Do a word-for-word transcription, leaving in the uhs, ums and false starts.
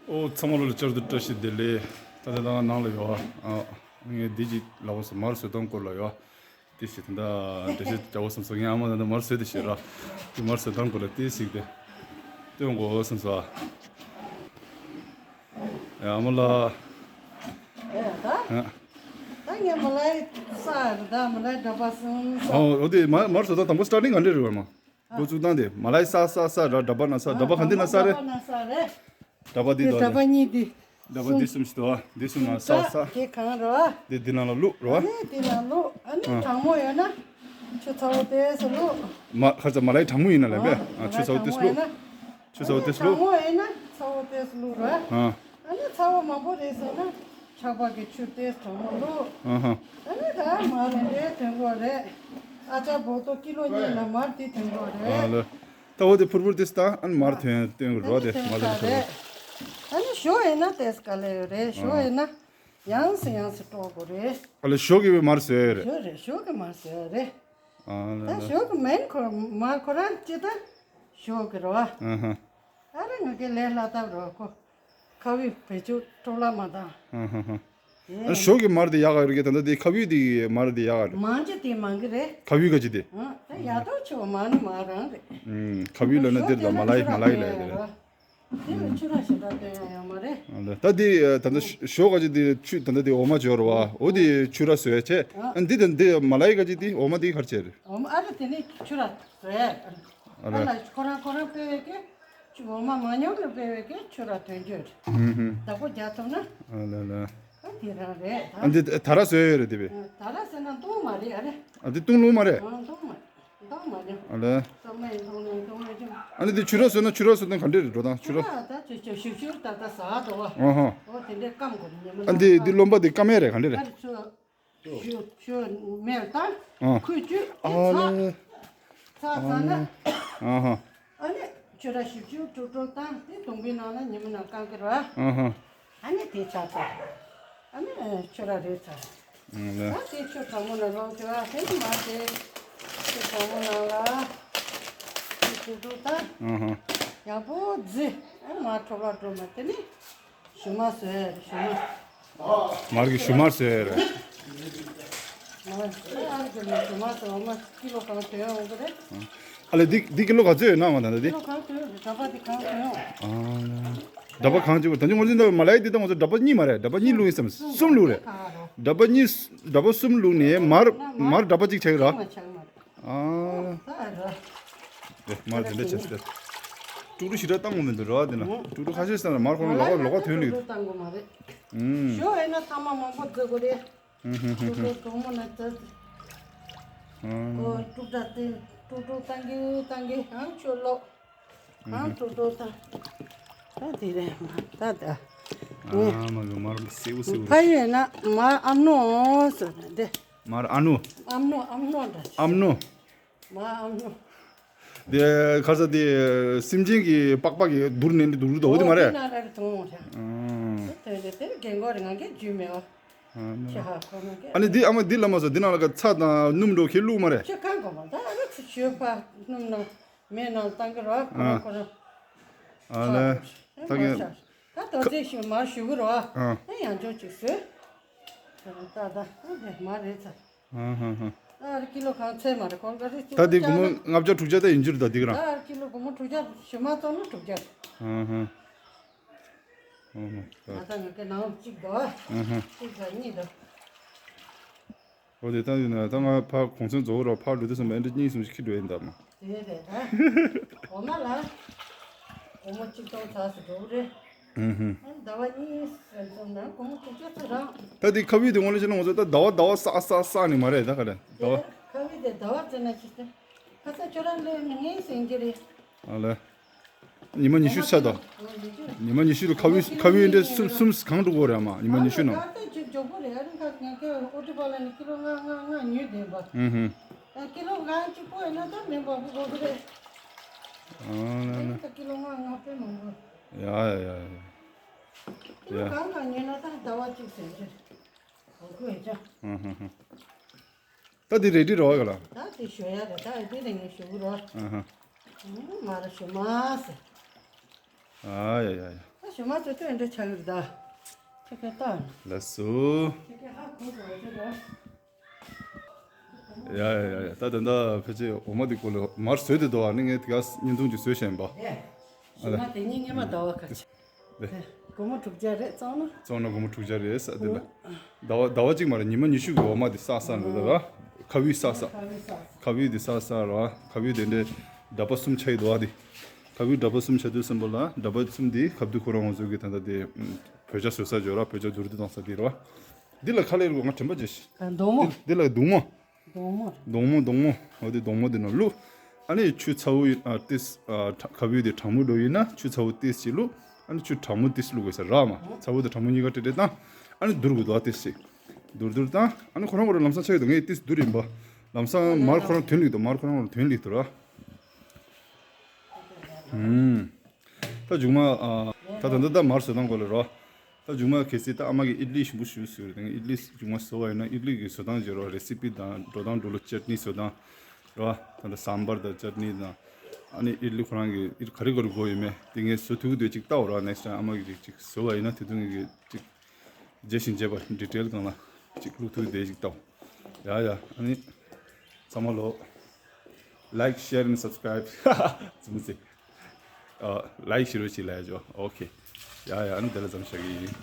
ཨོ་ཚང་མ་ལོ་ལ་བསྐྱར་དུ་བཀྲ་ཤིས་བདེ་ལེགས། ད་ལྟ་ད་ནང་ལ་ཡོད་ཨ། ངས་འདི་ཅིག་ལབ་སོང་། མར་བཟོ་སྟངས་སྐོར་ལ་ཡོད་ཨ། དེ་ཞིག་ད་ལྟ་འགྲེལ་བཤད་རྒྱག་དགོས་བསམ་སོང་། ངས་ཨ་མ་ད་ལྟ་མར་བཟོས་ཏེ་ཞེས་ར། དེ་མར་བཟོ་སྟངས་སྐོར་ལ་དེ་ཞིག་དེ་སྟོན་དགོས་བསམ་སོང་ཨ། ཡ་ཨ་མ་ལགས། ཨེ་ད། ཨ། ད་ངས་མ་ལའི་ས་རེད། ད་མ་ལའི་འདྲ་པར་སོང་ས། ཨོ་ཨོ་དེ་མ་མར་བཟོ་སྟངས་དང་པོ་སི་ཊར་ཊིང་ག་འདྲས་རེད་བ་མ། འགོ་བཙུགས་སྟངས་དེ་མ་ལའི་ས་ས་ས་ར་འདྲ་པར་ན་ས། འདྲ་པར་ག་འདི་ན་ས་རེད། འདྲ་པར་ན་ས་རེད། འདྲ་པར་འདི་དེ་དོ་འདྲ་པར་གཉིས་འདི། འདྲ་པར་འདི་གསུམ་ཞིག་དོ། འདི་གསུམ་ན་ས་ས། དེ་གང་ར། འདི་འདི་ནང་ལ་བླུག་ར། ཨ་ནི་འདི་ནང་བླུག་ཨ་ནི་ཨ། གྲང་མོ་ཡོད་ན་ཆུ་ཚ་བོ་ཏོག་ཙམ་བླུག་མ་ཁ་ཚ་མ་ལའི་གྲང་མོ་ཡིན་ན་ལབ་པས། ཨ་ཨ་ཆུ་ཚ་བོ་ཏོག་ཙམ་བླུག་ཆུ་ཚ་བོ་ཏོག་ཙམ་བླུག་གྲང་མོ་ཡིན་ན་ཚ་བོ་ཏོག་ཙམ་བླུག་ར། ཨ། ཨ་ནི་ཚ་བོ་མང་པོ་རེད་ཟེར་ན་ཆར་པ་གི་ཆུ་ཏོག་ཙམ་གྲང་མོ་བླུག་ཨ་ཧ། ཨ་ནི་ད་མར་རེ་འདྲའི་ཐོན་གོ་རེད། ཨ་ཅག་བོ་ཏོ་ཀི་ལོ་གཉིས་ལ་མར་དེ་ཐོན་གོ་ཨ་རེད། ལ། ད་འོ་དེ་ཕུར་ཕུར་དེ་སྟ་ཨན་མར་ཐོན་ཐོན་གོ་རོ་དེ་མ་ལ་ཐོན་རེད། ཨ་ནི་ཞོ་ཡིན་ན་ཏེས་ག་ལེ་ཡོད་རེད། ཞོ་ཡིན་ན་ཡང་སེ་ཡང་སེ་སྤྲོ་དགོས་རེད། ཨ་ལ་ཞོ་གི་བའི་མར་བཟོས་ཡོད་རེད། ཞོ་རེད། ཞོ་གི་མར་བཟོས་ཡོད་རེད། ཨ་ལ་ད་ལ། ཞོ་གི་མེན་ཁོ་མར་ཁོ་རང་ཅི་ད་ཞོ་གི་རོ། ཨ་ཧ། ཨ་རེ་ང་གི་ལས་སླ་ཐབས་རོ་ཁོ། ཁ་བའི་བེད་སྤྱོད་སྤྲོ་ལ་མ་དང་། ཧ་ཧ་ཧ། ཨ་ཞོ་གི་མར་དེ་ཡག་ག་རེད་གི་ད་ལྟ་དེ་ཁ་བའི་དེ་མར་དེ་ཡག་ག་རེད། མང་ཅི་དེ་མང་གི་རེད། ཁ་བའི་ག་ཅི་དེ། ཨ་ད་ཡག་ཐོག་ཆེ་བ་མང་ནི་མ་རང་རེད། ཨུམ་ཁ་བའི་ལ་ན་དེ་ལ་མ་ལའི་མ་ལའི་ལ་དེ་རེད། དེ་ལ་ཆུ་ར་ཞེ་དྲག་བཏོན་ཡ་ཡོད་མ་རེད། ཨ་ལ་ད་དེ་ད་ལྟ་ཞོ་ག་ཅི་དེ་ཆུ་ད་ལྟ་དེ་འོ་མ་འབྱོར་བ་འོ་དེ་ཆུ་ར་བཟོས་བྱས། ཨ་འདི་ད་འདི་མ་ལའི་ག་ཅི་དེ་འོ་མ་དེ་ག་རེ་བྱས་རེད། འོ་མ་ཨ་རེ་དེ་ནི་ཆུ་ར་བཟོས། ཨ་ལ། ཨ་ལ་ཁོ་རང་ཁོ་རང་སྤེལ་བའི་གི་ཆུ་འོ་མ་མ་ཉོ་གི་སྤེལ་བའི་གི་ཆུ་ར་དོན་བརྗོད། ཧུམ་ཧུམ། བདག་པོ་རྒྱག་ཐུབ་ན། ཨ་ལ་ལ། ཨ་དེ་རང་རེད་ད། ཨ་འདི་ད་ར་བཟོས་ཡོད་རེད་དེ་བས། ད་ར་ཟེར་ན་བཏུང་མ་རེད་ཨ་རེད། ཨ་འདི་བཏུང་ལོང་མ་རེད། ཨ་བཏུང་མ་བཏུང་མ་རེད། ཨ་ལ། ཚང་མ་ཡིན་བཏུང་ལོང་བཏུང་མ་རེད། ཨ་ནི་འདི་ཆུ་ར་བཟོས་ན་ཆུ་ར་བཟོས་ན་ག་འདྲས་རེད་འགྲོ་དང་ཆུ་ར། ད་ཆུ་ཆུ་ཞུ་ཞུ་ད་ད་ཟ་འགྲོ་བ། ཨ་ཧ། ཨོ་དེ་འདྲས་སྐམ་དགོས་ཉི་མ་ཨ་འདི་འདི་རློན་པ་འདི་སྐམ་ཡས་རེད་ག་འདྲས་རེད། ཨ་རེ་ཆུ། ཞུ་ཞུ་མེར་བཏང་ཨ། ཁུས་བཅུག་ཨ་ཚགས། ལེ། ཚགས་ཚར་ན། ཨ་ཧ། ཨ་ནི་ཆུ་ར་ཞིབ་ཞིབ་དཀྲུག་དཀྲུག་བཏང་དེ་དུང་པའི་ནང་ན་ཉི་མ་ནང་བཀང་གི་ར། ཨ་ཧ། ཨ་ནི་དེ་ཆགས་ཚར། ཨ་ནི་ཆུ་ར་རེད་ཚར། ཨ་ལེ། ད་དེ་ཆུ་གྲང་མོ་ནང་ལོག་གི་ར་དེ་ནི་མ་དེ། ཆུ་གྲང་མོ་ནང་ལ། དེ་དཀྲུག་དཀྲུག་བཏང་། ཨ་ཧ། ཡག་པོ་བརྫི། ཨ་ནི་མ་ཁྲོ་བ་འགྲོ་མ་དེ་ནི། ཞུ་མ་བཟོས་རེད་ཞུ་མ། མར་གྱི་ཞུ་མར་བཟོས་རེད། མར་ཨ་རེ་ཞུ་མ་ཞུ་མ་བཟོས་འོ་མ་ཀི་ལོ་གང་དོན་འོང་གི་རེད། ཨ་ལེ་འདི་འདི་ཀི་ལོ་ག་ཚོད་ཡོད་ན་མ་ད་ལྟ་འདི། ཀི་ལོ་གང་དོན་འདྲ་པ་འདི་གང་དོན་འོང་། ཨ་འདྲ་པ་གང་ཅིག་ད་ཅི་ངོ་ཚོད་འདི་མ་ལའི་འདི་ད་ང་ཚོ་འདྲ་པ་གཉིས་མ་རེད། འདྲ་པ་གཉིས་བླུགས་ཡིན་བསམ་གསུམ་བླུགས་རེད། འདྲ་པ་གཉིས་འདྲ་པ་གསུམ་བླུགས་ནས་མར་མར་འདྲ་པ་གཅིག་བྱས་ར། ཨ། ཨ་ར། དེ་མར་དེ་འདྲ་བྱས་ཏེ། དཀྲུག་དཀྲུག་ཞེ་དྲག་བཏང་དགོས་མི་འདུག་ར་དེ་ན། དཀྲུག་དཀྲུག་ཁ་ཤས་བཏང་ན་མར་ཁོ་ན་ལོག་ལོག་ཐོན་ལེ། དཀྲུག་དཀྲུག་བཏང་དགོས་མ་རེད། ཨུམ། ཞོ་ཡིན་ན་ཚང་མ་མང་པོ་བརྫི་དགོས་རེད། ཨུམ་ཧུམ་ཧུམ་ཧུམ། དཀྲུག་དཀྲུག་གྲོག་མོ་ན་བརྫི། ཨུམ། ཁོ་དཀྲུག་དཀྲུག་དེ་དཀྲུག་དཀྲུག་བཏང་གི་བཏང་གི་ཨང་ཆུ་ལོག་ཨང་དཀྲུག་དཀྲུག་བཏང་། ད་དེ་རེད་མ་ད་ད། ཨ་མ་གི་མར་སེའུ་སེའུ། ཕ་ཡོད་ན་མ་ཨམ་ནོ་ཟེར་ནས་དེ། མར་ཨ་ནུ། ཨམ་ནོ་ཨམ་ནོ་འདྲ། ཨམ་ནུ། མ་ཨམ་ནོ། དེ་ཁ་ས་དེ་སེམས་ཅན་གྱི་པགས་པ་གི་དུར་ནས་འདི་དུར་དུ་འོ་དེ་མ་རེད། ཨོ་དེ་ན་ར་རེད་དུང་ར། ཨང་། དེ་དེ་དེ་རྒན་གོ་རེ་ང་གི་རྒྱུས་མེད་བ། ཨ་ནི་ཁྱི་ཧ་ཁོ་ན་གི། ཨ་ནི་འདི་ཨ་མ་འདི་ལ་མ་སོ་འདི་ནང་ལ་ག་ཚྭ་དང་སྣུམ་འགྲོ་ཁྱེད་བླུགས་མ་རེད། ཁྱི་གང་གོ་མ་ད་ཨ་ར་ཚི་ཞོད་པ་སྣུམ་ནང་མེ་ནང་བཏང་གི་ར་ཁོ་ར་ཨ། ཁོ་ར། ཨ་ལེ། ད་གི། ད་དོ་ཚིགས་ཞུ་མར་ཞུ་གི་རོ། ཨ། ཨ་ཡང་ཅོག་ཅིག་བཟོས། ད་ད་ཨ་དེ་མར་རེད་ཚར། ཨ་ཧ་ཧ། ད་ཨ་རི་ཀི་ལོ་གང་ཚད་མ་རེད་ཁོང་ག་རེ་ཅིག་ད་དེ་སྒོར་མོ་ལྔ་བརྒྱ་དྲུག་བརྒྱ་ད་ཡིན་རྒྱུ་རེད་ད་དེ་ག་རང་། ད་ཨ་རི་ཀི་ལོ་སྒོར་མོ་དྲུག་བརྒྱ་ཞུ་མ་གཏོང་ན་དྲུག་བརྒྱ། ཨ་ཧ། ཨ་ཧ། ད་ད་ང་གི་ནང་གཅིག་དོ། ཨ་ཧ། གཅིག་དང་གཉིས་དོ། འོ་དེ་ལྟ་ཡིན་ན་ད་ང་ཕར་གུང་སེང་རྫོགས་རོགས་ཕར་ལུས་དུས་སམ་ཨེ་འདྲ་གཉིས་གསུམ་ཞིག་ཁྱི་འགྲོ་ཡིན་ད་མ། དེ་རེད་ད། འོ་མ་ལ། འོ་མ་གཅིག་སྟོང་ཚགས་སུ་འགྲོ་གི་རེད། ཨུ་ཧུ། ཨ་ཟླ་བ་གཉིས་ཟེར་སོང་ན་སྒོར་མོ་དྲུག་བརྒྱ་ཚོད་རང་། ད་དེ་ཁ་བའི་དེ་ངོ་ལ་བྱས་ན་ང་ཚོ་ད་ཟླ་བ་ཟླ་བ་བསགས་བསགས་བསགས་ནི་མ་རེད་ད་ག་རེ་ཟླ་བ། ཁ་བའི་དེ་ཟླ་བ་ཟེར་ན་ཅི་སྟེ། ཁ་ས་ཁྱོད་རང་ལོས་ངའི་ཟིན་གྱི་རེད། ཨ་ལེ། ཉི་མ་ཉི་ཤུ་ཆགས་དང་། ཉི་མ་ཉི་ཤུ་ལ་ཁ་བའི་ཁ་བའི་འདྲ་གསུམ་གསུམ་གང་འགྲོ་གི་རེད་མ། ཉི་མ་ཉི་ཤུ་ནང་། ད་ལྟ་ཅིག་མགྱོགས་པོ་རེད། ཨ་རིང་ཁ་ངས་ཁྱོད་ཨོ་ཊི་པ་ལ་ནི་ཀི་ལོ་ལྔ་ལྔ་ལྔ་ཉོས་བསྡད་པ། ཨུ་ཧུ། ད་ཀི་ལོ་གང་གཅིག་པོ་ཡིན་ན་ད་མིན་པ་པོ་དགོས་ཀྱི་རེད། ཨ་ལ་ལ། ད་ཀི་ལོ་ལྔ་ལྔ་དཔེ་མང་པོ། ཡ་ཡ་ཡ་ཡ། ཀི་ལོ་ཡ། གང་གང་ཉོས་ན་ད་ཟླ་བ་གཅིག་ཟིན་གྱི་རེད། དགོས་ཀྱི་རེད་ཅང་། ཨུ་ཧུ་ཧུ། ད་འདི་རེ་ཌི་རེད་བ་ག་ལ། ད་འདི་ཞོ་ཡ་རེད། ད་འདི་རེ་ངས་ཞོ་གི་རོ། ཨ་ཧ། ཨུ་མ་ར་ཞོ་མ་ཟེར། ཨ་ཡ་ཡ་ཡ། ད་ ཁྱེད་མ་ཚོ་ལྟོས་འདྲ་ཆགས་ཡོད་ད། ཁྱེད་ཀྱི་ལྟ། ལགས་སོ། ཁྱེད་ཀྱི་ཧ་གོ་དགོས་ཟེར་ར། ཡ་ཡ་ཡ་ཡ། ད་ད་ད་ཕལ་ཆེར་འོ་མ་འདི་སྐོར་ལ་མར་བཟོས་ཏེ་འདུག་ཨ་ནི་ངས་དེ་ག་བརྙན་ཐུང་ཅིག་བཟོས་བཞག་ཡིན་པ། ཨེ། ཞི་མ་དེ་ཉིན་ཉི་མ་ཟླ་བ་ཁ་ཆེ། ལེ། སྒོར་མོ་དྲུག་བརྒྱ་རེད་བཙོང་ན། བཙོང་ན་སྒོར་མོ་དྲུག་བརྒྱ་རེད་ས་འདི་ལ། ཟླ་བ་ཟླ་བ་གཅིག་མ་རེད། ཉི་མ་ཉི་ཤུ་གི་འོ་མ་འདི་བསགས་བསགས་འདུག་ད་ར། ཁ་བུས་བསགས་བསགས། ཁ་བུས་བསགས། ཁ་བུས་འདི་བསགས་བསགས་ར། ཁ་བུས་དེ་འདྲའི་འདྲ་པ་གསུམ་ཆགས་ཡི་འདུག་ཨ་འདི། ཁ་བུས་འདྲ་པ་གསུམ་ཆགས་དུས་ཙམ་པ་ལ་འདྲ་པ་གསུམ་འདི་ཁ་བུ་ཁོ་རང་ང་ཚོ་གི་ད་ལྟ་དེ་བོད་ཇ་བཟོ་ས་འཇོག་ར། བོད་ཇ་བསྡུར་དུ་བཏང་ས་འདི་ར། འདི་ལ་ཁ་ལས་རུ་ང་དྲན་པ་བརྗེད་ཤི། ཨ། མདོང་མོ། འདི་འདི་ལ་མདོང་མོ། མདོང་མོ། མདོང་མོ་མདོང་མོ། འོ་དེ་མདོང་མོ་དེ་ནང་བླུགས། ཨ་ནི་ཆུ་ཚ་བོ་ཡིན་ཨ་ཏིས་ཨ་ཁ་བུ་དེ་གྲང་མོ་འགྲོ་ཡིན་ན་ཆུ་ཚ་བོ་ཏིས་ཅིག་བླུགས། ཨ་ནི་ཆུ་གྲང་མོ་ཏིས་བླུགས་དགོས་ས་རག་མ། ཚ་བོ་དང་གྲང་མོ་གཉིས་ཀ་སྤྲད་སྤྲད་བཏང་། ཨ་ནི་བསྡུར་དགོས་འདུག་ཨ་ཏིས་ཅིག་བསྡུར་བསྡུར་བཏང་། ཨ་ནི་ཁོ་རང་ཁོ་རང་ལམ་སང་ཆགས་ཡོད་དོ། ངས་ཏིས་བསྡུར་ཡིན་པ། ལམ་སང་མར་ཁོ་རང་ཐོན་ལིག་འདུག་མར་ཁོ་རང་ཁོ་རང་ཐོན་ལིག་འདུག་ར། ཧུམ། ད་མཇུག་མ་ཨ། ད་ད་ད་ད་མར་བཟོ་སྟངས་སྐོར་ལ་རོ། ད་མཇུག་མ་གལ་སྲིད་ད་ཨ་མ་གིས་ཨིད་ལི་ཞིམ་པོ་ཞུ་ཟེར་དེ་ཨིད་ལི་མཇུག་མ་བཟོ་བ་ཡིན་ན་ཨིད་ལི་གི་བཟོ་སྟངས་བརྗོད་རོ། རེ་སི་པི་དང་འགྲོ་སྟངས་འགྲོ་ལུགས། ཅཊ་ནི་བཟོ་སྟངས་རོ། ད་ད་སམ་བར་དང་ཅཊ་ནི་དང་། ཨ་ནི་ཨིད་ལི་ཁོ་རང་གི་ཨིད་ག་རེ་ག་རེ་དགོས་ཡོད་མེད་དེ་ངས་བཟོ་ཐུབ་ཀྱི་འདུག་ཅིག་ལྟ་འོ་ར། ནེགསི་ཊའིམ་ཨ་མ་གིས་ཅིག་ཅིག་བཟོ་བ་ཡིན་ན་དེ་དུས་ངས་ཀྱི་ཅིག་རྗེས་ཤིང་རྗེས་པ་ཌི་ཊེལ་སྒང་ལ་ཅིག་བླུག་ཐུབ་ཀྱི་འདུག་ཅིག་ལྟ་འོ། ཡ་ཡ། ཨ་ནི་ཚང་མ་ལོ། Like, share and subscribe. ཙི་མུ་ཙི། ཨ། ལའིག་ཞུ་རོགས་བྱེད་ལབ་ཡ་ཅོ། ཨོ་ཁེ། ཡ་ཡ། ཨ་ནི་དེ་ལ་ཙམ་བཞག་གི་ཡིན།